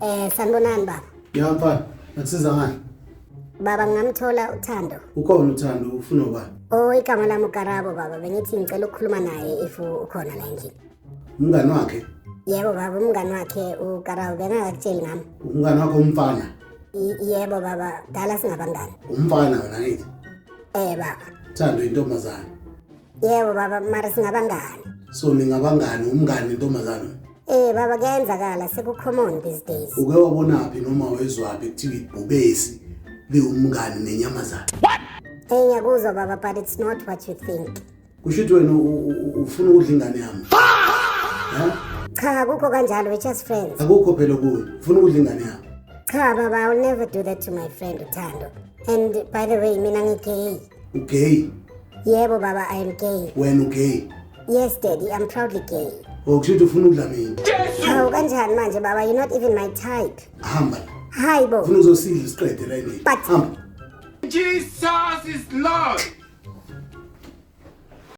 Sanibonani baba. Ya mfana, nakusiza ngani? Baba ngingamthola uThando. Ukhona uThando, ufuna ubani? Oh, igama lami uKarabo baba, bengithi ngicela ukukhuluma naye if ukhona la endlini. Umngani wakhe? Yebo baba, umngani wakhe uKarabo bengakakutsheli ngami. Umngani wakhe umfana? Yebo baba, dala singabangani. Umfana wena ngithi? Eh baba. Thando intombazane. Yebo baba, mara singabangani. So ningabangani, umngani nentombazane? Eh baba, kuyenzakala, seku-common these days. Uke wabonaphi noma wezwaphi kuthiwa ibhubesi liwumngani nenyamazane? Eh ngiyakuzwa baba, but it's not what you think. Kusho ukuthi wena ufuna ukudla ingane yami? Ha? Cha, akukho kanjalo, we're just friends. Akukho phela kuwe. Ufuna ukudla ingane yami. Cha baba, I will never do that to my friend uThando. And by the way, mina ngi-gay. Ugay? Yebo baba, I am gay. Wena ugay? Yes daddy, I'm proudly gay. Oh, kusho ukuthi ufuna ukudla mina. Hawu kanjani manje baba, you're not even my type. Hamba la. Hayi bo. Ufuna uzosidla isiqede la endlini. But- Hamba. Jesus is Lord.